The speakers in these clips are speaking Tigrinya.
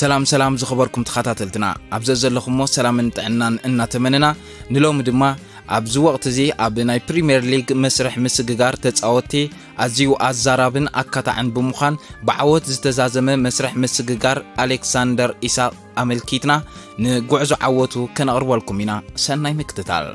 ሰላም ሰላም ዝኸበርኩም ተኸታተልትና፣ ኣብ ዘዘለኹሞ ሰላምን ጥዕናን እናተመነና፣ ንሎሚ ድማ ኣብዚ ወቕቲ እዚ ኣብ ናይ ፕሪምየር ሊግ መስርሕ ምስግጋር ተጻወትቲ ኣዝዩ ኣዛራብን ኣካታዕን ብምዃን ብዓወት ዝተዛዘመ መስርሕ ምስግጋር ኣሌክሳንደር ኢሳቕ ኣመልኪትና ንጉዕዞ ዓወቱ ከነቕርበልኩም ኢና። ሰናይ ምክትታል።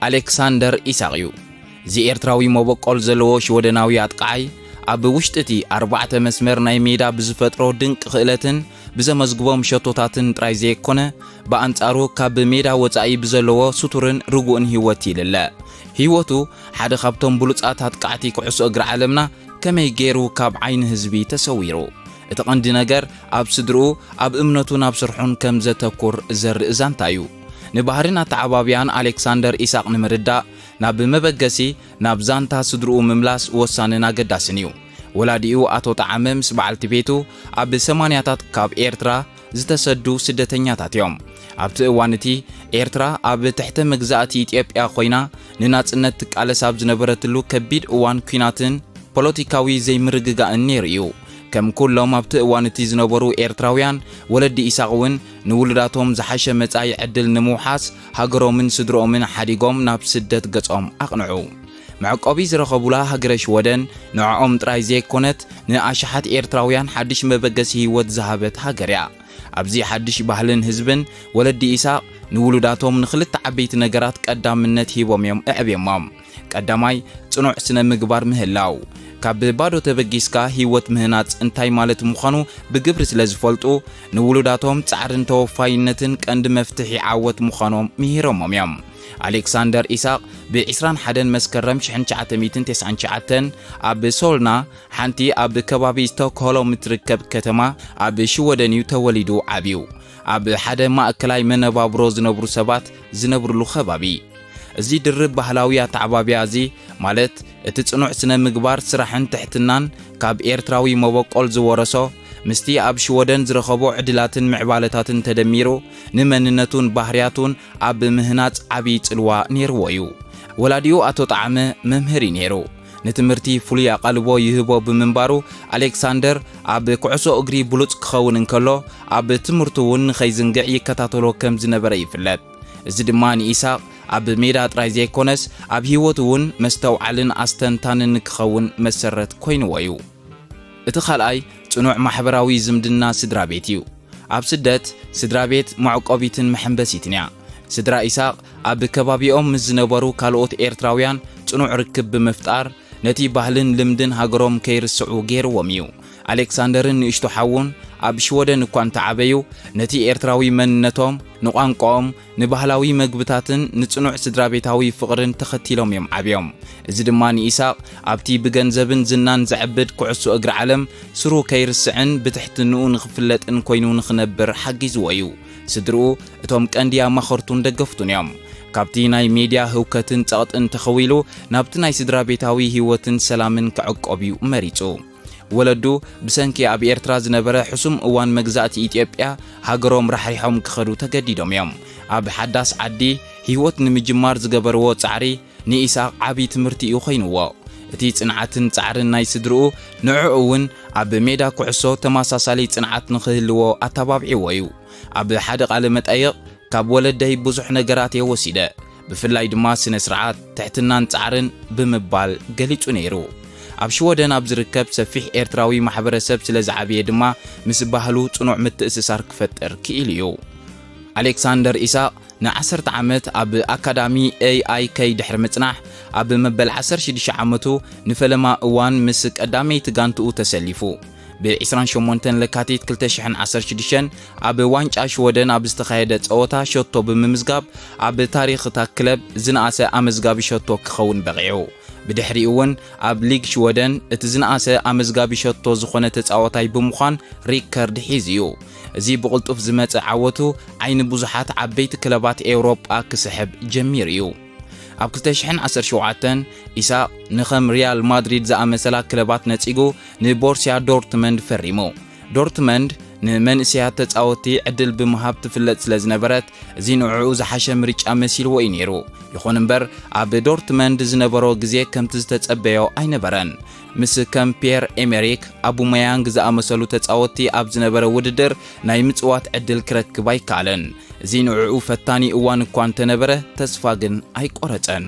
ኣሌክሳንደር ኢሳቕ እዩ። እዚ ኤርትራዊ መበቆል ዘለዎ ሽወደናዊ ኣጥቃዓይ፣ ኣብ ውሽጢ እቲ ኣርባዕተ መስመር ናይ ሜዳ ብዝፈጥሮ ድንቂ ክእለትን ብዘመዝግቦም ሸቶታትን ጥራይ ዘይኮነ፣ ብኣንጻሩ ካብ ሜዳ ወጻኢ ብዘለዎ ስቱርን ርጉእን ህይወት ይልለ። ህይወቱ ሓደ ካብቶም ብሉጻት ኣጥቃዕቲ ኩዕሶ እግሪ ዓለምና ከመይ ገይሩ ካብ ዓይኒ ህዝቢ ተሰዊሩ? እቲ ቀንዲ ነገር ኣብ ስድርኡ፣ ኣብ እምነቱን ኣብ ስርሑን ከም ዘተኩር ዘርኢ ዛንታ እዩ። ንባህርን ኣተዓባብያን ኣሌክሳንደር ኢሳቕ ንምርዳእ፣ ናብ መበገሲ፣ ናብ ዛንታ ስድርኡ ምምላስ ወሳንን ኣገዳስን እዩ። ወላዲኡ ኣቶ ጠዓመ ምስ በዓልቲ ቤቱ ኣብ ሰማንያታት ካብ ኤርትራ ዝተሰዱ ስደተኛታት እዮም። ኣብቲ እዋን እቲ፣ ኤርትራ ኣብ ትሕተ መግዛእቲ ኢትዮጵያ ኮይና ንናጽነት ትቃለስ ኣብ ዝነበረትሉ ከቢድ እዋን ኲናትን ፖለቲካዊ ዘይምርግጋእን ነይሩ እዩ። ከም ኩሎም ኣብቲ እዋን እቲ ዝነበሩ ኤርትራውያን፣ ወለዲ ኢሳቕ እውን ንውሉዳቶም ዝሓሸ መጻኢ ዕድል ንምውሓስ ሃገሮምን ስድርኦምን ሓዲጎም ናብ ስደት ገጾም ኣቕንዑ። መዕቆቢ ዝረኸቡላ ሃገረ ሽወደን ንዕኦም ጥራይ ዘይኮነት፣ ንኣሽሓት ኤርትራውያን ሓድሽ መበገሲ ህይወት ዝሃበት ሃገር እያ። ኣብዚ ሓድሽ ባህልን ህዝብን፣ ወለዲ ኢሳቕ ንውሉዳቶም ንኽልተ ዓበይቲ ነገራት ቀዳምነት ሂቦም እዮም ኣዕብዮሞም። ቀዳማይ፣ ጽኑዕ ስነ ምግባር ምህላው። ካብ ባዶ ተበጊስካ ህይወት ምህናጽ እንታይ ማለት ምዃኑ ብግብሪ ስለ ዝፈልጡ፣ ንውሉዳቶም ጻዕርን ተወፋይነትን ቀንዲ መፍትሒ ዓወት ምዃኖም ምሂሮሞም እዮም። ኣሌክሳንደር ኢሳቕ ብ ዕስራን ሓደን መስከረም ሽሕን ትሽዓተ ሚእትን ተስዓን ትሽዓተን ኣብ ሶልና፣ ሓንቲ ኣብ ከባቢ ስቶክሆሎም እትርከብ ከተማ፣ ኣብ ሽወደን እዩ ተወሊዱ ዓብዩ። ኣብ ሓደ ማእከላይ መነባብሮ ዝነብሩ ሰባት ዝነብርሉ ከባቢ። እዚ ድርብ ባህላዊ ኣተዓባብያ እዚ፣ ማለት እቲ ጽኑዕ ስነ ምግባር ስራሕን ትሕትናን ካብ ኤርትራዊ መበቆል ዝወረሶ፣ ምስቲ ኣብ ሽወደን ዝረኸቦ ዕድላትን ምዕባለታትን ተደሚሩ፣ ንመንነቱን ባህርያቱን ኣብ ምህናጽ ዓቢ ጽልዋ ነይርዎ እዩ። ወላዲኡ ኣቶ ጠዓመ መምህር እዩ ነይሩ። ንትምህርቲ ፍሉይ ኣቓልቦ ይህቦ ብምንባሩ፣ ኣሌክሳንደር ኣብ ኩዕሶ እግሪ ብሉጽ ክኸውን እንከሎ፣ ኣብ ትምህርቱ እውን ንኸይዝንግዕ ይከታተሎ ከም ዝነበረ ይፍለጥ። እዚ ድማ ንኢሳቕ ኣብ ሜዳ ጥራይ ዘይኮነስ፣ ኣብ ህይወቱ እውን መስተውዓልን ኣስተንታንን ንክኸውን መሰረት ኮይንዎ እዩ። እቲ ካልኣይ፣ ጽኑዕ ማሕበራዊ ዝምድና ስድራ ቤት እዩ። ኣብ ስደት፣ ስድራ ቤት መዕቆቢትን መሐንበሲትን እያ። ስድራ ኢሳቕ ኣብ ከባቢኦም ምስ ዝነበሩ ካልኦት ኤርትራውያን ጽኑዕ ርክብ ብምፍጣር፣ ነቲ ባህልን ልምድን ሃገሮም ከይርስዑ ገይርዎም እዩ። ኣሌክሳንደርን ንእሽቶ ሓዉን ኣብ ሽወደን እኳ እንተዓበዩ፣ ነቲ ኤርትራዊ መንነቶም፣ ንቋንቋኦም፣ ንባህላዊ መግብታትን ንጽኑዕ ስድራ ቤታዊ ፍቕርን ተኸቲሎም እዮም ዓብዮም። እዚ ድማ ንኢሳቕ ኣብቲ ብገንዘብን ዝናን ዝዕብድ ኩዕሶ እግሪ ዓለም ስሩ ከይርስዕን ብትሕትንኡ ንኽፍለጥን ኮይኑ ንኽነብር ሓጊዝዎ እዩ። ስድርኡ እቶም ቀንዲ ኣማኸርቱን ደገፍቱን እዮም። ካብቲ ናይ ሜድያ ህውከትን ጸቕጥን ተኸዊሉ ናብቲ ናይ ስድራ ቤታዊ ህይወትን ሰላምን ክዕቆብ እዩ መሪጹ። ወለዱ ብሰንኪ ኣብ ኤርትራ ዝነበረ ሕሱም እዋን መግዛእቲ ኢትዮጵያ ሃገሮም ራሕሪሖም ክኸዱ ተገዲዶም እዮም። ኣብ ሓዳስ ዓዲ ህይወት ንምጅማር ዝገበርዎ ጻዕሪ ንኢሳቕ ዓቢ ትምህርቲ እዩ ኮይንዎ። እቲ ጽንዓትን ጻዕርን ናይ ስድርኡ ንዕኡ እውን ኣብ ሜዳ ኩዕሶ ተመሳሳሊ ጽንዓት ንኽህልዎ ኣተባብዕዎ እዩ። ኣብ ሓደ ቃለ መጠይቕ፣ ካብ ወለደይ ብዙሕ ነገራት እየ ወሲደ። ብፍላይ ድማ ስነ ስርዓት፣ ትሕትናን ጻዕርን ብምባል ገሊጹ ነይሩ። ኣብ ሽወደን ኣብ ዝርከብ ሰፊሕ ኤርትራዊ ማሕበረሰብ ስለ ዝዓበየ ድማ ምስ ባህሉ ጽኑዕ ምትእስሳር ክፈጥር ክኢሉ እዩ። ኣሌክሳንደር ኢሳቕ ንዓሰርተ ዓመት ኣብ ኣካዳሚ ኤ ኣይ ከይ ድሕሪ ምጽናሕ፣ ኣብ መበል ዓሰርተ ሽዱሽተ ዓመቱ ንፈለማ እዋን ምስ ቀዳመይቲ ጋንትኡ ተሰሊፉ። ብ ዕስራን ሸሞንተን ለካቲት ክልተ ሽሕን ዓሰርተ ሽዱሽተን ኣብ ዋንጫ ሽወደን ኣብ ዝተኻየደ ጸወታ ሸቶ ብምምዝጋብ፣ ኣብ ታሪኽ እታ ክለብ ዝነኣሰ ኣመዝጋቢ ሸቶ ክኸውን በቒዑ። ብድሕሪኡ እውን ኣብ ሊግ ሽወደን እቲ ዝነኣሰ ኣመዝጋቢ ሸቶ ዝኾነ ተጻዋታይ ብምዃን ሪከርድ ሒዙ እዩ። እዚ ብቕልጡፍ ዝመጸ ዓወቱ ዓይኒ ብዙሓት ዓበይቲ ክለባት ኤውሮጳ ክስሕብ ጀሚሩ እዩ። ኣብ ክልተ ሽሕን ዓሰርተ ሸውዓተን ኢሳቕ ንኸም ሪያል ማድሪድ ዝኣመሰላ ክለባት ነጺጉ ንቦርሲያ ዶርትመንድ ፈሪሙ። ዶርትመንድ ንመንእሰያት ተጻወትቲ ዕድል ብምሃብ ትፍለጥ ስለ ዝነበረት፣ እዚ ንዕኡ ዝሓሸ ምርጫ መሲልዎ እዩ ነይሩ። ይኹን እምበር፣ ኣብ ዶርትመንድ ዝነበሮ ግዜ ከምቲ ዝተጸበዮ ኣይነበረን። ምስ ከም ፒየር ኤሜሪክ፣ ኣቡመያንግ ዝኣመሰሉ ተጻወትቲ ኣብ ዝነበረ ውድድር ናይ ምጽዋት ዕድል ክረክብ ኣይከኣለን። እዚ ንዕኡ ፈታኒ እዋን እኳ እንተነበረ፣ ተስፋ ግን ኣይቆረጸን።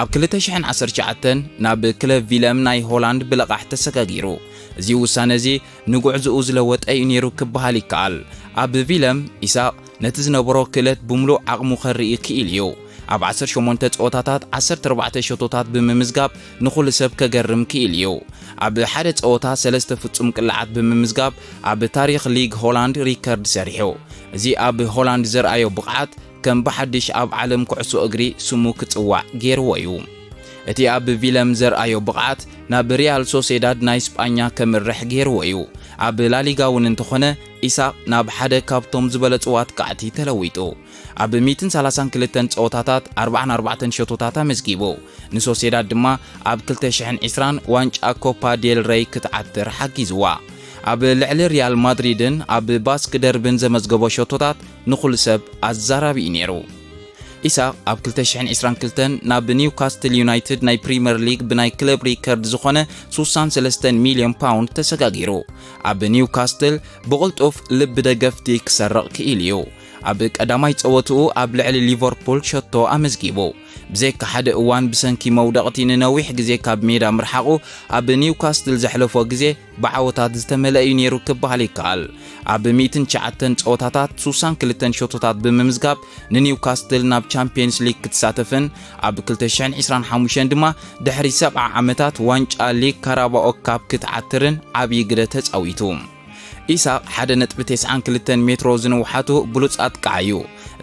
ኣብ ክልተ ሽሕን ዓሰርተ ትሽዓተን ናብ ክለብ ቪለም ናይ ሆላንድ ብለቓሕ ተሰጋጊሩ። እዚ ውሳነ እዚ ንጉዕዞኡ ዝለወጠ እዩ ነይሩ ክበሃል ይከኣል። ኣብ ቪለም፣ ኢሳቕ ነቲ ዝነበሮ ክእለት ብምሉእ ዓቕሙ ከርኢ ክኢል እዩ። ኣብ ዓሰርተ ሸሞንተ ጸወታታት ዓሰርተ ኣርባዕተ ሸቶታት ብምምዝጋብ ንኹሉ ሰብ ከገርም ክኢል እዩ። ኣብ ሓደ ጸወታ ሰለስተ ፍጹም ቅላዓት ብምምዝጋብ ኣብ ታሪኽ ሊግ ሆላንድ ሪከርድ ሰሪሑ። እዚ ኣብ ሆላንድ ዘርኣዮ ብቕዓት ከም ብሓድሽ ኣብ ዓለም ኩዕሶ እግሪ ስሙ ክጽዋዕ ገይርዎ እዩ። እቲ ኣብ ቪለም ዘርኣዮ ብቕዓት ናብ ሪያል ሶሴዳድ ናይ ስጳኛ ከምርሕ ገይርዎ እዩ። ኣብ ላሊጋ እውን እንተኾነ፣ ኢሳቕ ናብ ሓደ ካብቶም ዝበለጹ ኣጥቃዕቲ ተለዊጡ። ኣብ ሚእትን ሰላሳን ክልተን ጸወታታት ኣርባዓን ኣርባዕተን ሸቶታት ኣመዝጊቡ። ንሶሴዳድ ድማ ኣብ ክልተ ሽሕን ዕስራን ዋንጫ ኮፓ ዴል ረይ ክትዓትር ሓጊዝዋ። ኣብ ልዕሊ ሪያል ማድሪድን ኣብ ባስክ ደርብን ዘመዝገቦ ሸቶታት ንኹሉ ሰብ ኣዛራቢ እዩ ነይሩ። ኢሳቕ ኣብ ክልተ ሽሕን ዕስራን ክልተን ናብ ኒውካስትል ዩናይትድ ናይ ፕሪምየር ሊግ ብናይ ክለብ ሪከርድ ዝኾነ ስሳን ሰለስተን ሚልዮን ፓውንድ ተሰጋጊሩ። ኣብ ኒውካስትል ብቕልጡፍ ልቢ ደገፍቲ ክሰርቕ ክኢል እዩ። ኣብ ቀዳማይ ጸወትኡ ኣብ ልዕሊ ሊቨርፑል ሸቶ ኣመዝጊቡ። ብዘይካ ሓደ እዋን ብሰንኪ መውደቕቲ ንነዊሕ ግዜ ካብ ሜዳ ምርሓቑ፣ ኣብ ኒውካስትል ዘሕለፎ ግዜ ብዓወታት ዝተመልአ እዩ ነይሩ ክበሃል ይከኣል። ኣብ ሚእትን ትሽዓተን ጸወታታት ስሳን ክልተን ሸቶታት ብምምዝጋብ ንኒውካስትል ናብ ቻምፕየንስ ሊግ ክትሳተፍን ኣብ ክልተ ሽሕን ዕስራን ሓሙሽተን ድማ ድሕሪ ሰብዓ ዓመታት ዋንጫ ሊግ ካራባኦ ካፕ ክትዓትርን ዓብዪ ግደ ተጻዊቱ። ኢሳቕ ሓደ ነጥቢ ተስዓን ክልተን ሜትሮ ዝንውሓቱ ብሉጽ ኣጥቃዓይ እዩ።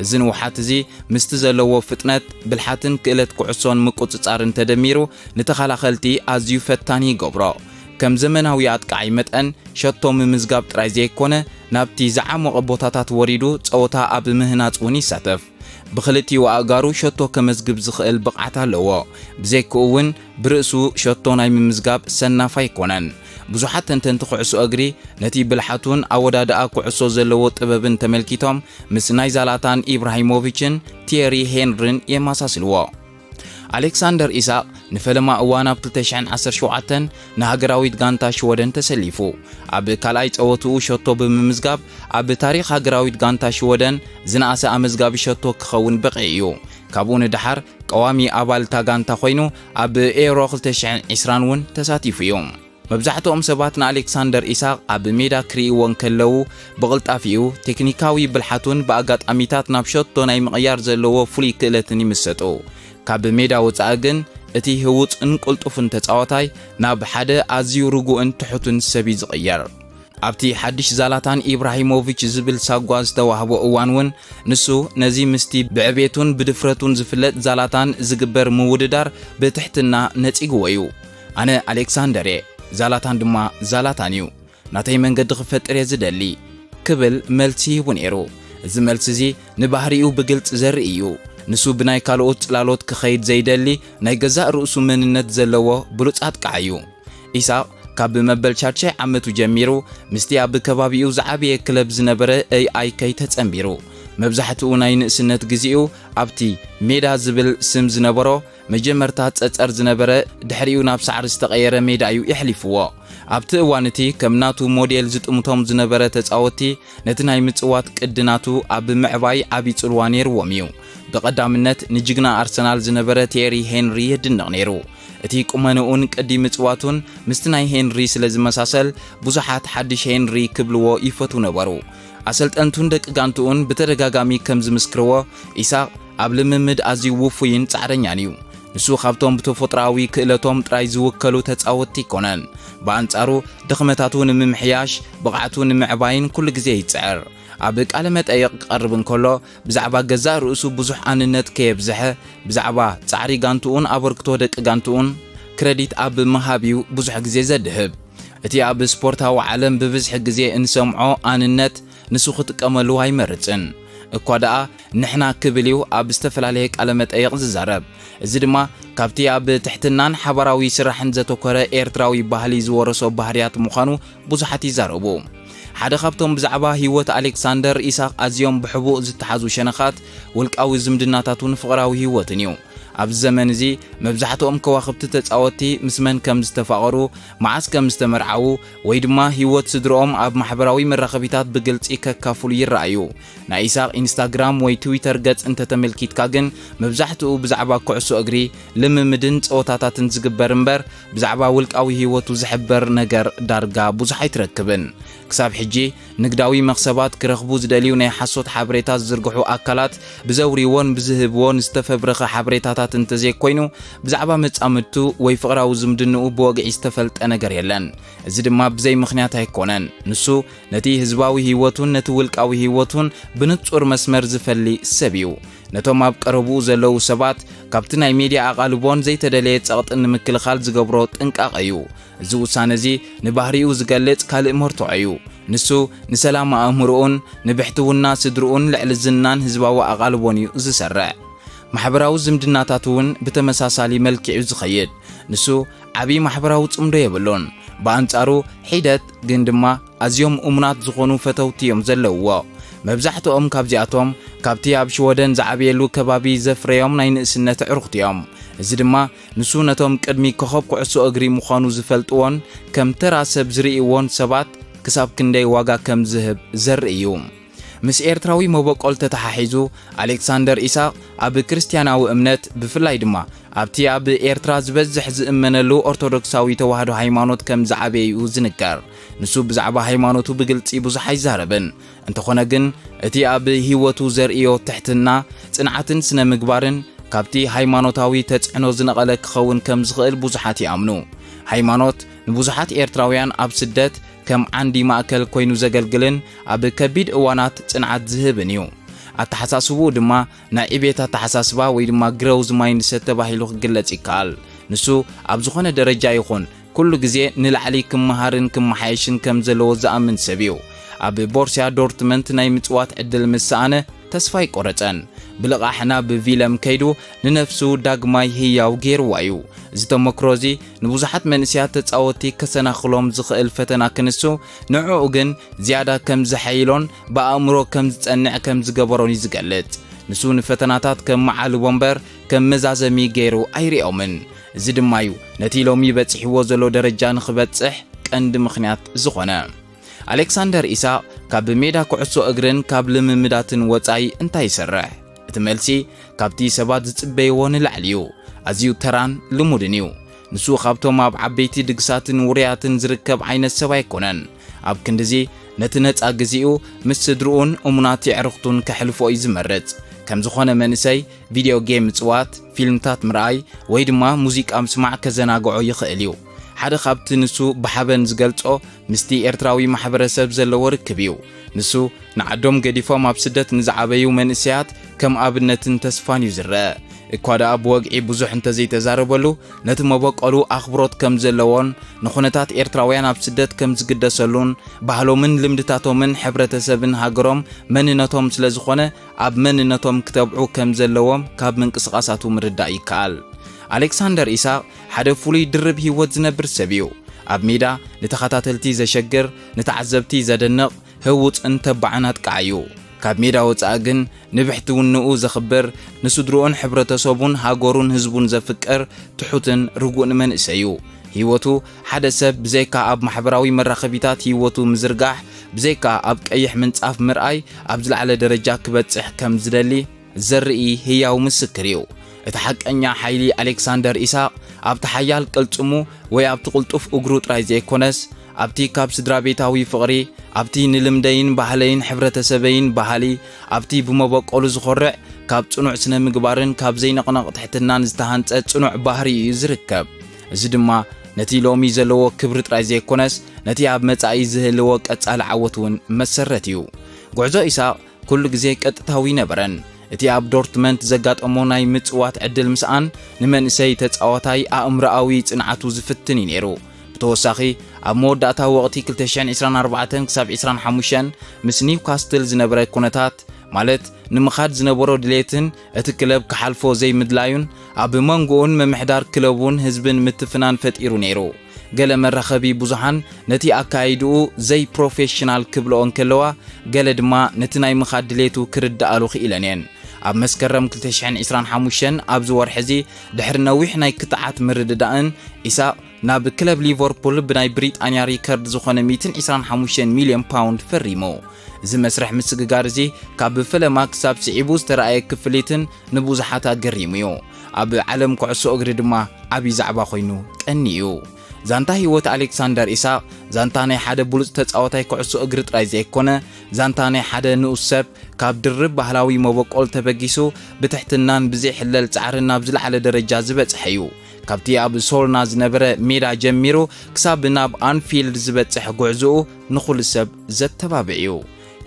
እዚ ንውሓት እዚ ምስቲ ዘለዎ ፍጥነት፣ ብልሓትን ክእለት ኩዕሶን ምቁጽጻርን ተደሚሩ ንተኸላኸልቲ ኣዝዩ ፈታኒ ይገብሮ። ከም ዘመናዊ ኣጥቃዓይ መጠን ሸቶ ምምዝጋብ ጥራይ ዘይኮነ፣ ናብቲ ዝዓሞቐ ቦታታት ወሪዱ ጸወታ ኣብ ምህናጽ እውን ይሳተፍ። ብኽልቲኡ ኣእጋሩ ሸቶ ከመዝግብ ዝኽእል ብቕዓት ኣለዎ። ብዘይክኡ እውን ብርእሱ ሸቶ ናይ ምምዝጋብ ሰናፍ ኣይኮነን። ብዙሓት ተንተንቲ ኩዕሶ እግሪ ነቲ ብልሓቱን ኣወዳድኣ ኩዕሶ ዘለዎ ጥበብን ተመልኪቶም ምስ ናይ ዛላታን ኢብራሂሞቪችን ቲየሪ ሄንሪን የመሳስልዎ። ኣሌክሳንደር ኢሳቕ ንፈለማ እዋን ኣብ ክልተ ሽሕን ዓሰርተ ሸውዓተን ንሃገራዊት ጋንታ ሽወደን ተሰሊፉ። ኣብ ካልኣይ ጸወትኡ ሸቶ ብምምዝጋብ ኣብ ታሪኽ ሃገራዊት ጋንታ ሽወደን ዝነኣሰ ኣመዝጋቢ ሸቶ ክኸውን በቒዑ እዩ። ካብኡ ንደሓር ቀዋሚ ኣባል እታ ጋንታ ኮይኑ ኣብ ኤውሮ ክልተ ሽሕን ዕስራን እውን ተሳቲፉ እዩ። መብዛሕትኦም ሰባት ንኣሌክሳንደር ኢሳቕ ኣብ ሜዳ ክርእይዎ እንከለዉ፣ ብቕልጣፊኡ፣ ቴክኒካዊ ብልሓቱን ብኣጋጣሚታት ናብ ሸቶ ናይ ምቕያር ዘለዎ ፍሉይ ክእለትን ይምሰጡ። ካብ ሜዳ ወጻኢ ግን፣ እቲ ህዉጽን ቅልጡፍን ተጻዋታይ ናብ ሓደ ኣዝዩ ርጉእን ትሑትን ሰብ እዩ ዝቕየር። ኣብቲ ሓድሽ ዛላታን ኢብራሂሞቪች ዝብል ሳጓ ዝተዋህቦ እዋን እውን፣ ንሱ ነዚ ምስቲ ብዕቤቱን ብድፍረቱን ዝፍለጥ ዛላታን ዝግበር ምውድዳር ብትሕትና ነጺግዎ እዩ። ኣነ ኣሌክሳንደር እየ፣ ዛላታን ድማ ዛላታን እዩ። ናተይ መንገዲ ክፈጥር እየ ዝደሊ፣ ክብል መልሲ ሂቡ ነይሩ። እዚ መልሲ እዚ ንባህሪኡ ብግልጺ ዘርኢ እዩ። ንሱ ብናይ ካልኦት ጽላሎት ክኸይድ ዘይደሊ፣ ናይ ገዛእ ርእሱ መንነት ዘለዎ ብሉጽ ኣጥቃዓይ እዩ። ኢሳቕ ካብ መበል ሻድሻይ ዓመቱ ጀሚሩ ምስቲ ኣብ ከባቢኡ ዝዓበየ ክለብ ዝነበረ ኤ ኣይ ከይ ተጸንቢሩ። መብዛሕትኡ ናይ ንእስነት ግዜኡ ኣብቲ ሜዳ ዝብል ስም ዝነበሮ መጀመርታ ጸጸር ዝነበረ፣ ድሕሪኡ ናብ ሳዕሪ ዝተቐየረ ሜዳ እዩ የሕሊፍዎ። ኣብቲ እዋን እቲ ከም ናቱ ሞዴል ዝጥምቶም ዝነበረ ተጻወትቲ ነቲ ናይ ምጽዋት ቅዲ ናቱ ኣብ ምዕባይ ዓቢ ጽልዋ ነይርዎም እዩ። ብቐዳምነት ንጅግና ኣርሰናል ዝነበረ ቴሪ ሄንሪ የድንቕ ነይሩ። እቲ ቁመንኡን ቅዲ ምጽዋቱን ምስቲ ናይ ሄንሪ ስለ ዝመሳሰል ብዙሓት ሓድሽ ሄንሪ ክብልዎ ይፈትዉ ነበሩ። ኣሰልጠንቱን ደቂ ጋንትኡን ብተደጋጋሚ ከም ዝምስክርዎ፣ ኢሳቕ ኣብ ልምምድ ኣዝዩ ውፉይን ጻዕረኛን እዩ። ንሱ ካብቶም ብተፈጥሮኣዊ ክእለቶም ጥራይ ዝውከሉ ተጻወትቲ ኣይኮነን። ብኣንጻሩ ድኽመታቱ ንምምሕያሽ፣ ብቕዓቱ ንምዕባይን ኩሉ ግዜ ይጽዕር። ኣብ ቃለ መጠይቕ ክቐርብ እንከሎ ብዛዕባ ገዛእ ርእሱ ብዙሕ ኣንነት ከየብዝሐ፣ ብዛዕባ ጻዕሪ ጋንትኡን ኣበርክቶ ደቂ ጋንትኡን ክረዲት ኣብ ምሃብ እዩ ብዙሕ ግዜ ዘድህብ። እቲ ኣብ ስፖርታዊ ዓለም ብብዝሒ ግዜ እንሰምዖ ኣንነት ንሱ ክጥቀመሉ ኣይመርጽን። እኳ ደኣ ንሕና ክብል እዩ ኣብ ዝተፈላለየ ቃለ መጠይቕ ዝዛረብ። እዚ ድማ ካብቲ ኣብ ትሕትናን ሓባራዊ ስራሕን ዘተኮረ ኤርትራዊ ባህሊ ዝወረሶ ባህርያት ምዃኑ ብዙሓት ይዛረቡ። ሓደ ካብቶም ብዛዕባ ህይወት ኣሌክሳንደር ኢሳቕ ኣዝዮም ብሕቡእ ዝተሓዙ ሸነኻት ውልቃዊ ዝምድናታቱን ፍቕራዊ ህይወትን እዩ። ኣብዚ ዘመን እዚ መብዛሕትኦም ከዋኽብቲ ተጻወትቲ ምስ መን ከም ዝተፋቐሩ፣ መዓስ ከም ዝተመርዓዉ፣ ወይ ድማ ህይወት ስድርኦም ኣብ ማሕበራዊ መራኸቢታት ብግልጺ ከካፍሉ ይረኣዩ። ናይ ኢሳቕ ኢንስታግራም ወይ ትዊተር ገጽ እንተተመልኪትካ ግን መብዛሕትኡ ብዛዕባ ኩዕሶ እግሪ፣ ልምምድን ጸወታታትን ዝግበር እምበር ብዛዕባ ውልቃዊ ህይወቱ ዝሕበር ነገር ዳርጋ ብዙሕ ኣይትረክብን። ክሳብ ሕጂ ንግዳዊ መኽሰባት ክረኽቡ ዝደልዩ ናይ ሓሶት ሓበሬታ ዝዝርግሑ ኣካላት ብዘውርይዎን ብዝህብዎን ዝተፈብረኸ ሓበሬታታት እንተዘይኮይኑ ብዛዕባ መጻምድቱ ወይ ፍቕራዊ ዝምድንኡ ብወግዒ ዝተፈልጠ ነገር የለን። እዚ ድማ ብዘይ ምኽንያት ኣይኮነን። ንሱ ነቲ ህዝባዊ ህይወቱን ነቲ ውልቃዊ ህይወቱን ብንጹር መስመር ዝፈሊ ሰብ እዩ። ነቶም ኣብ ቀረብኡ ዘለዉ ሰባት ካብቲ ናይ ሜድያ ኣቓልቦን ዘይተደለየ ጸቕጥን ንምክልኻል ዝገብሮ ጥንቃቐ እዩ። እዚ ውሳነ እዚ ንባህሪኡ ዝገልጽ ካልእ መርትዖ እዩ። ንሱ ንሰላም ኣእምሮኡን ንብሕትውና ስድርኡን ልዕሊ ዝናን ህዝባዊ ኣቓልቦን እዩ ዝሰርዕ። ማሕበራዊ ዝምድናታት እውን ብተመሳሳሊ መልክዕ እዩ ዝኸይድ። ንሱ ዓቢ ማሕበራዊ ጽምዶ የብሉን። ብኣንጻሩ ሒደት ግን ድማ ኣዝዮም እሙናት ዝኾኑ ፈተውቲ እዮም ዘለውዎ። መብዛሕትኦም ካብዚኣቶም ካብቲ ኣብ ሽወደን ዝዓበየሉ ከባቢ ዘፍረዮም ናይ ንእስነት ኣዕሩኽቲ እዮም። እዚ ድማ ንሱ ነቶም ቅድሚ ኮኸብ ኩዕሶ እግሪ ምዃኑ ዝፈልጥዎን ከም ተራ ሰብ ዝርእይዎን ሰባት ክሳብ ክንደይ ዋጋ ከም ዝህብ ዘርኢ እዩ። ምስ ኤርትራዊ መበቆል ተተሓሒዙ፣ ኣሌክሳንደር ኢሳቕ ኣብ ክርስትያናዊ እምነት፣ ብፍላይ ድማ ኣብቲ ኣብ ኤርትራ ዝበዝሕ ዝእመነሉ ኦርቶዶክሳዊ ተዋህዶ ሃይማኖት ከም ዝዓበየ እዩ ዝንገር። ንሱ ብዛዕባ ሃይማኖቱ ብግልጺ ብዙሕ ኣይዛረብን። እንተኾነ ግን፣ እቲ ኣብ ህይወቱ ዘርእዮ ትሕትና፣ ጽንዓትን ስነ ምግባርን፣ ካብቲ ሃይማኖታዊ ተጽዕኖ ዝነቐለ ክኸውን ከም ዝኽእል ብዙሓት ይኣምኑ። ሃይማኖት ንብዙሓት ኤርትራውያን ኣብ ስደት ከም ዓንዲ ማእከል ኮይኑ ዘገልግልን ኣብ ከቢድ እዋናት ጽንዓት ዝህብን እዩ። ኣተሓሳስብኡ ድማ ናይ ዕቤት ኣተሓሳስባ ወይ ድማ ግሮውዝ ማይንድሰት ተባሂሉ ክግለጽ ይከኣል። ንሱ ኣብ ዝኾነ ደረጃ ይኹን ኩሉ ግዜ ንላዕሊ ክመሃርን ክመሓየሽን ከም ዘለዎ ዝኣምን ሰብ እዩ። ኣብ ቦርሲያ ዶርትመንት ናይ ምጽዋት ዕድል ምስ ሰኣነ ተስፋ ኣይቆረጸን። ብልቓሕ ናብ ቪለም ከይዱ ንነፍሱ ዳግማይ ህያው ገይርዋ እዩ። እዚ ተመክሮ እዚ ንብዙሓት መንእሰያት ተጻወትቲ ከሰናኽሎም ዝኽእል ፈተና ክንሱ፣ ንዕኡ ግን ዝያዳ ከም ዘሐይሎን ብኣእምሮ ከም ዝጸንዕ ከም ዝገበሮን እዩ ዝገልጽ። ንሱ ንፈተናታት ከም መዓልቦ እምበር ከም መዛዘሚ ገይሩ ኣይርእዮምን። እዚ ድማ እዩ ነቲ ሎሚ በጺሕዎ ዘሎ ደረጃ ንኽበጽሕ ቀንዲ ምኽንያት ዝኾነ። ኣሌክሳንደር ኢሳቕ ካብ ሜዳ ኩዕሶ እግርን ካብ ልምምዳትን ወጻኢ እንታይ ይሰርሕ? እቲ መልሲ ካብቲ ሰባት ዝጽበይዎ ንላዕሊ እዩ። ኣዝዩ ተራን ልሙድን እዩ። ንሱ ካብቶም ኣብ ዓበይቲ ድግሳትን ውሩያትን ዝርከብ ዓይነት ሰብ ኣይኮነን። ኣብ ክንድዚ፣ ነቲ ነጻ ግዜኡ ምስ ስድርኡን እሙናት የዕሩኽቱን ከሕልፎ እዩ ዝመርጽ። ከም ዝኾነ መንእሰይ፣ ቪድዮ ጌም ምጽዋት፣ ፊልምታት ምርኣይ፣ ወይ ድማ ሙዚቃ ምስማዕ ከዘናግዖ ይኽእል እዩ። ሓደ ካብቲ ንሱ ብሓበን ዝገልጾ፣ ምስቲ ኤርትራዊ ማሕበረሰብ ዘለዎ ርክብ እዩ። ንሱ ንዓዶም ገዲፎም ኣብ ስደት ንዝዓበዩ መንእሰያት ከም ኣብነትን ተስፋን እዩ ዝረአ። እኳ ደኣ ብወግዒ ብዙሕ እንተዘይተዛረበሉ፣ ነቲ መበቆሉ ኣኽብሮት ከም ዘለዎን ንኹነታት ኤርትራውያን ኣብ ስደት ከም ዝግደሰሉን፣ ባህሎምን ልምድታቶምን ሕብረተሰብን ሃገሮም መንነቶም ስለ ዝኾነ፣ ኣብ መንነቶም ክተብዑ ከም ዘለዎም ካብ ምንቅስቓሳቱ ምርዳእ ይከኣል። ኣሌክሳንደር ኢሳቕ ሓደ ፍሉይ ድርብ ህይወት ዝነብር ሰብ እዩ። ኣብ ሜዳ ንተኸታተልቲ ዘሸግር፣ ንተዓዘብቲ ዘደንቕ፣ ህውጽን ተባዕን ኣጥቃዒ እዩ። ካብ ሜዳ ወጻኢ ግን ንብሕትውንኡ ዘኽብር፣ ንስድርኡን ሕብረተሰቡን ሃገሩን ህዝቡን ዘፍቅር ትሑትን ርጉእን መንእሰይ እዩ። ህይወቱ ሓደ ሰብ ብዘይካ ኣብ ማሕበራዊ መራኸቢታት ህይወቱ ምዝርጋሕ፣ ብዘይካ ኣብ ቀይሕ ምንጻፍ ምርኣይ ኣብ ዝለዓለ ደረጃ ክበጽሕ ከም ዝደሊ ዘርኢ ህያው ምስክር እዩ። እቲ ሓቀኛ ሓይሊ ኣሌክሳንደር ኢሳቕ ኣብቲ ሓያል ቅልጽሙ ወይ ኣብቲ ቅልጡፍ እግሩ ጥራይ ዘይኮነስ፣ ኣብቲ ካብ ስድራ ቤታዊ ፍቕሪ፣ ኣብቲ ንልምደይን ባህለይን ሕብረተሰበይን ባህሊ፣ ኣብቲ ብመበቆሉ ዝኾርዕ፣ ካብ ጽኑዕ ስነ ምግባርን ካብ ዘይነቕነቕ ትሕትናን ዝተሃንጸ ጽኑዕ ባህሪ እዩ ዝርከብ። እዚ ድማ ነቲ ሎሚ ዘለዎ ክብሪ ጥራይ ዘይኮነስ፣ ነቲ ኣብ መጻኢ ዝህልዎ ቀጻሊ ዓወት እውን መሰረት እዩ። ጉዕዞ ኢሳቕ ኩሉ ግዜ ቀጥታዊ ኣይነበረን። እቲ ኣብ ዶርትመንት ዘጋጠሞ ናይ ምጽዋት ዕድል ምስኣን ንመንእሰይ ተጻዋታይ ኣእምሮኣዊ ጽንዓቱ ዝፍትን እዩ ነይሩ። ብተወሳኺ፣ ኣብ መወዳእታ ወቕቲ ክልተ ሽሕን ዕስራን ኣርባዕተን ክሳብ ዕስራን ሓሙሽተን ምስ ኒውካስትል ዝነበረ ኩነታት፣ ማለት ንምኻድ ዝነበሮ ድሌትን እቲ ክለብ ክሓልፎ ዘይምድላዩን፣ ኣብ መንጎኡን ምምሕዳር ክለቡን ህዝብን ምትፍናን ፈጢሩ ነይሩ። ገለ መራኸቢ ብዙሃን ነቲ ኣካይድኡ ዘይፕሮፌሽናል ክብልኦ እንከለዋ፣ ገለ ድማ ነቲ ናይ ምኻድ ድሌቱ ክርድኣሉ ክኢለን እየን። ኣብ መስከረም ክልተ ሽሕን ዕስራን ሓሙሽተን ኣብዚ ወርሒ እዚ፣ ድሕሪ ነዊሕ ናይ ክትዓት ምርድዳእን፣ ኢሳቕ ናብ ክለብ ሊቨርፑል ብናይ ብሪጣንያ ሪከርድ ዝኾነ ሚእትን ዕስራን ሓሙሽተን ሚልዮን ፓውንድ ፈሪሙ። እዚ መስርሕ ምስግጋር እዚ ካብ ፈለማ ክሳብ ስዒቡ ዝተረኣየ ክፍሊትን ንብዙሓት ኣገሪሙ እዩ። ኣብ ዓለም ኩዕሶ እግሪ ድማ ዓቢ ዛዕባ ኮይኑ ቀንዩ እዩ። ዛንታ ህይወት ኣሌክሳንደር ኢሳቕ ዛንታ ናይ ሓደ ብሉጽ ተጻዋታይ ኩዕሶ እግሪ ጥራይ ዘይኮነ፣ ዛንታ ናይ ሓደ ንኡስ ሰብ ካብ ድርብ ባህላዊ መበቆል ተበጊሱ ብትሕትናን ብዘይሕለል ጻዕርን ናብ ዝለዓለ ደረጃ ዝበጽሐ እዩ። ካብቲ ኣብ ሶልና ዝነበረ ሜዳ ጀሚሩ ክሳብ ናብ ኣንፊልድ ዝበጽሕ ጉዕዞኡ ንኹሉ ሰብ ዘተባብዕ እዩ።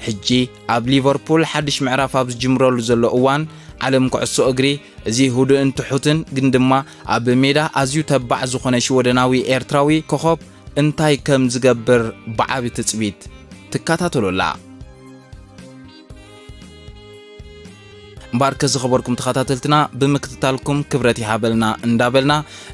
ሕጂ ኣብ ሊቨርፑል ሓድሽ ምዕራፍ ኣብ ዝጅምረሉ ዘሎ እዋን፣ ዓለም ኩዕሶ እግሪ እዚ ህዱእን ትሑትን ግን ድማ ኣብ ሜዳ ኣዝዩ ተባዕ ዝኾነ ሽወደናዊ ኤርትራዊ ኮኸብ እንታይ ከም ዝገብር ብዓቢ ትጽቢት ትከታተሎ ኣላ። እምበኣርከ ዝኸበርኩም ተኸታተልትና ብምክትታልኩም ክብረት ይሃበልና እንዳበልና፣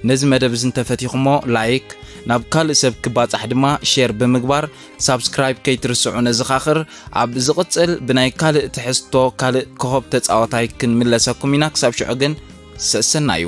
ነዚ መደብ እዚ እንተፈቲኹሞ ላይክ፣ ናብ ካልእ ሰብ ክባጻሕ ድማ ሼር ብምግባር ሳብስክራይብ ከይትርስዑ ነዘኻኽር። ኣብ ዝቕጽል ብናይ ካልእ ትሕዝቶ ካልእ ኮኸብ ተጻዋታይ ክንምለሰኩም ኢና። ክሳብ ሽዑ ግን ሰሰናዩ።